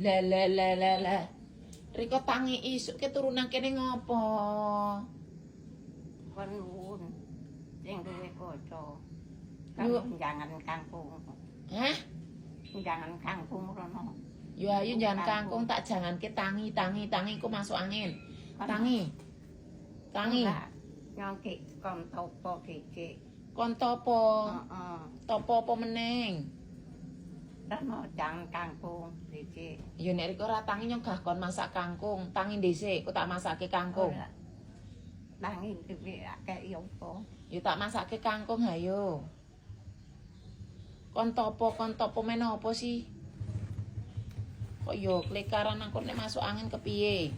Lah lah lah lah lah. Riko tangi isuk ke turu nang kene ngopo? Kon nuwun. Sing duwe kaca. Yo. Kan jangan kangkung. Hah? Jangan kangkung rono. Yo ayo jangan kangkung, tak janganke tangi tangi tangi ku masuk angin. Tangi. Tangi. Nyongki kon topo dhisik. Kon topo? Heeh. Topo apa meneng? Rono jangan kangkung dhisik. Ya nek riko ora tangi nyong gah kon masak kangkung. Tangi dhisik, ku tak masake kangkung. Ora. Tangi dhewe akeh ya apa? Ya tak masake kangkung hayo. Kon topo men apa sih? Kok yo klekaran aku nek masuk angin kepiye?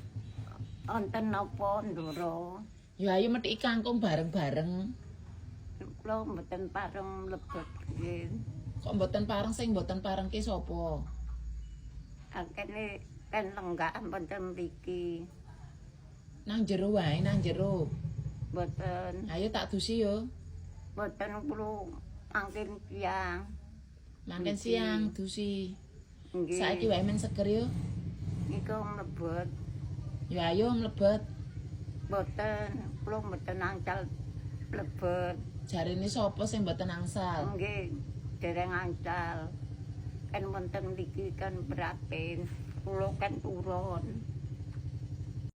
Wonten napa, Ndoro? Ya ayo methiki kangkung bareng-bareng. Kula mboten pareng mlebet nggih. Kok mboten pareng, sing mboten pareng ki sapa? Akene kan lenggah mboten mriki. Nang jero wae, nang jero. Mboten. Ayo tak dusi yo. Mboten, kula mangkin siang. Mangken Nggih. siang dusi. Nggih. Saiki wae men seger yo. Niku mlebet. Yo ayo mlebet. Mboten, kula mboten angsal mlebet. Jarene sapa sing mboten angsal? Nggih, dereng angsal. Kan wonten mriki kan berapen. Kula kan turun.